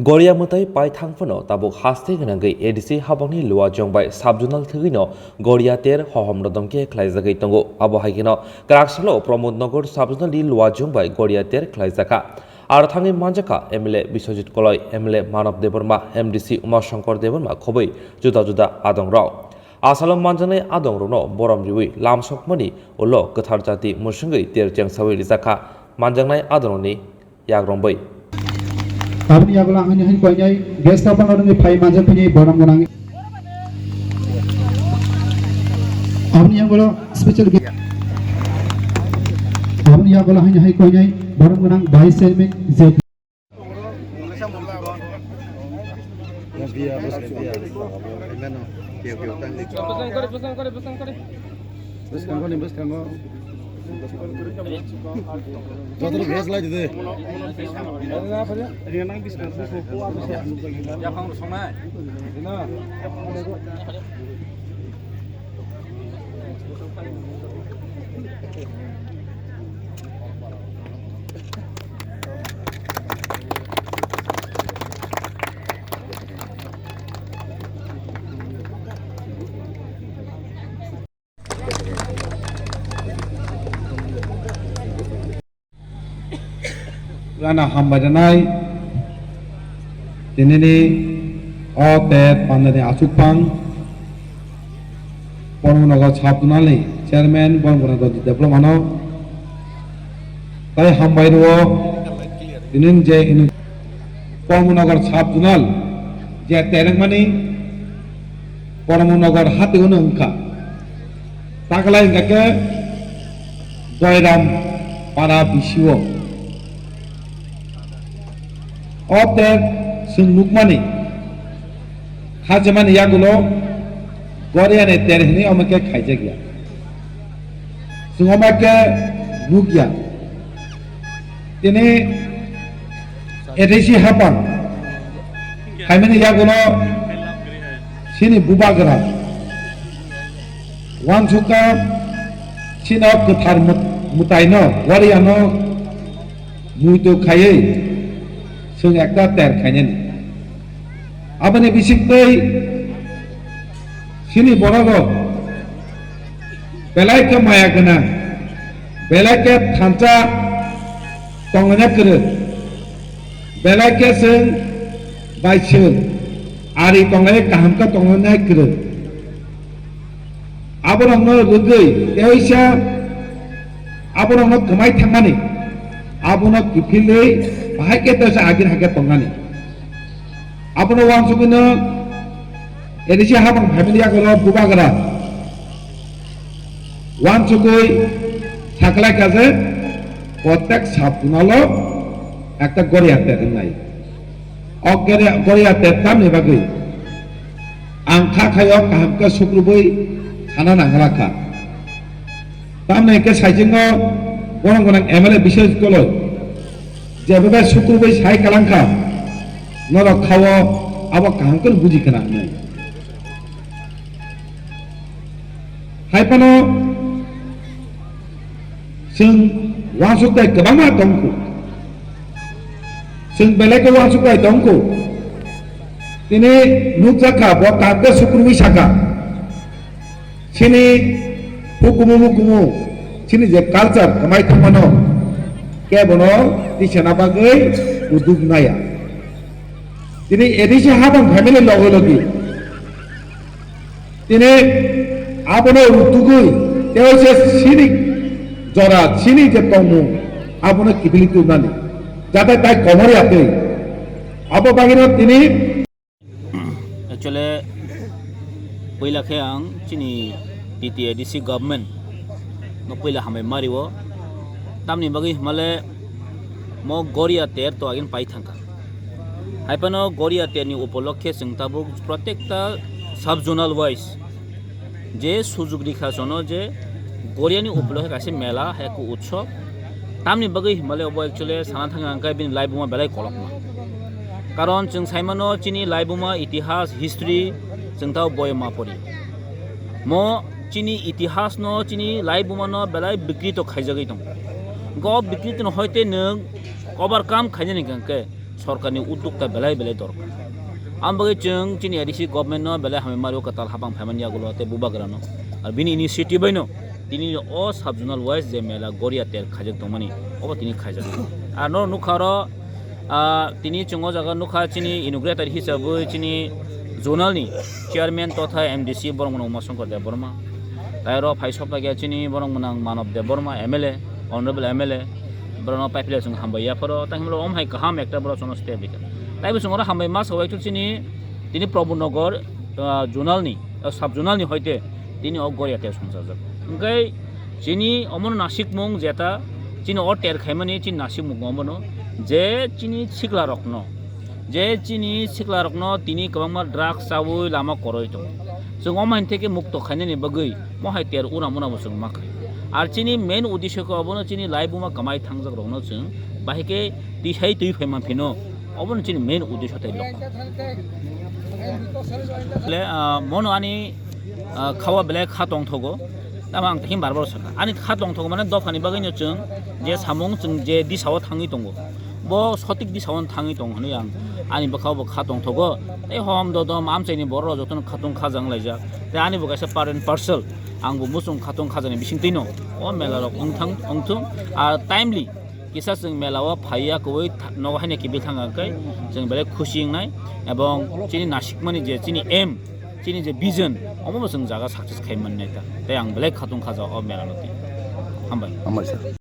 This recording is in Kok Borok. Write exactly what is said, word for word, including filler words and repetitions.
Goria mwtai pai thang phano tabuk haste gwnangwi A D C habangni Luajong bai sub-zonal thwgwino Goria ter hohom rodom khe khlaijagwi tongo. Abo hai kheno kwrak salo Pramod Nagar sub-zonal ni Luajong bai Goria ter khlaijakha. Aro thangwi manjakha M L A Biswajit Koloi, M L A Manav Debbarma, M D C Uma Shankar Debbarma khobwi juda juda adong rok. Asalo manjaknai adong rokno borom riwi lamsokmani ulo kwthar jati mwswngwi ter chengsawi rijakha manjaknai adong rokni yagrong bai. Aboni yagulo ang hani hani koinai guest of honor ni phai manjak phini borom gwnang. Aboni yagulo special guest. Aboni yagulo hani hani koinai borom gwnang vice chairman J P. Bwskango ni bwskango. Jotono veg lai di de. Gana hambai rwnai tinini o tet pandani achukphang Pormonogo sub-zonal ni chairman Boromgana Dodi Debbarma no tai hambai rwo. Tinini je ini Pormonogo sub-zonal je terengmani Pormonogo hati uno wngkha. Taklai hingkha khe Joyram para bisio. O ter chwng nukmani, khachimani yagulo Goriani ter hwnwi omo khe khaijakya. Chwng omo khe nukya. Tini A D C hapang phaimani yagulo chini bubagra uansukha chini kwthar mut-, mwtaino Goriano muitu khaiwi chwng ekta ter khainani. Aboni bisingtwi chini borok rok belai khe maya gwnang, belai khe thansa tonglaina kwrwng, belai khe chwng bai chwng ari tonglaina kaham khe tonglaina kwrwng. Aborokno rwgwi teisa aborokno kwmai thangmani, abono kiphilwi bahai khe teisa agir hakhe tongnani. Abono uansugwino A D C hapang phaimani yagulo bubagra uansugwi saklai kha je protek sub-zonal o ekta Goria ter wngnai. O Goria, Goria ter tamni bagwi ang kha khaio kaham khe sukrubwi sana nangla kha. Tamni hwnkhe saichungo bono gwnang M L A Biswajit Koloi jebobai sukrubwi sai kalang kha, norok khao abo kaham khe buji khna hwnwi. Hai phano chwng uansuk tai kwbangma tongkhu. Chwng belai khe uansuk tai tongkhu. Tini nukjakha bo kaham khe sukrubwi sakha. Chini hukumu mukumu chini je culture kwmai thangmano kebono tisana bagwi uduk naya. Tini A D C hapang family logi logi tini abono rutugwi tei se chini jora chini je tongmung abono kiphilwi tubunani jate tai komor ya twi abo bagwino tini Actually, puila khe ang chini T T A D C government no puila hambai mario. Tamni bagwi himale mo Goria ter to agin pai thangkha. Hai phano Goria ter ni upolokhe chwng tabuk protekta sub zonal wise je sujug rikha jono je Goriani upolokhe kaisa mela hai khe utsob. Tamni bagwi himale obo actually sana thangya hwnkhe bini laibuma belai kolokma. Karon chwng saimano chini laibuma itihas, history chwng tao boyama pori. Mo chini itihasno, chini laibumano belai bikrito khaijagwi tongo. Go bikrito no hoite nwng overcome khainani hwnkhe Sorkarni uddokta belai belai dorkar. Ang bagwi chwng chini A D C government no belai hambai mari o kwtal hapang phaimani yagulo tei bubagrano. Ar bini initiative bai no tini o sub zonal wise je mela Goria ter khaijak tongmani obo tini khaijak. Ar no nukha oro, ah, tini chwng o jaga nukha chini inaugurator hisabwi chini zonal ni chairman totha M D C borok mano Umashankar Debbarma. Tai oro phai sokphaikha chini borok mwnang Manob Debbarma M L A, honorable M L A, borokno paiphlai chwng hambai yapharo, tei hwnba om hai kaham ekta borok chwngno step rikha. Tai bo chwng oro hambai ma sao, actually chini, tini Prabhu Nagar, ah, zonal ni, ah, sub zonal ni hoite tini o Goria ter songchajak. Hwnkhe chini omono nasikmung jeta chini o ter khaimani chini nasikmung omono je chini sikla rokno je chini siklarokno tini kwbangma drugs chaui lama koroi tongo. Chwng omo hai theke mukto khainani bagwi mohai ter unam unamo chwng ma khai. Ar chini main uddesho khe obono chini laibuma kamai thangjak rokno chwng bahai khe tisai twi phaima phino obono chini main uddesho tai lok. Le, ah, mono ani, ah, khawa belai kha tongthogo. Tamo ang tini bar bar sakha. Ani kha tongthogo mane dophani bagwino chwng je samung chwng je disao thangwi tongo. Bo sotik disao thangwi tongo hwnwi ang ani bwkhao bo kha tongthogo. Tei hom dodom amchaini borok jotono khatung khajang laijak. Tei ani bo kaisa part and parcel. Ang bo muchung khatung khajani bisingtwino o mela rok wngthang wngthung. Ar timely kisa chwng mela o phaiya kwbwi tha-, nogo haino kibil thang khe chwng belai khusi wngnai ebong chini nasikmani je chini aim, chini je vision, omo bo chwng jaga success khai mannai ta. Tei ang belai khatung khaja o mela no twi. Hambai. Hambai sir.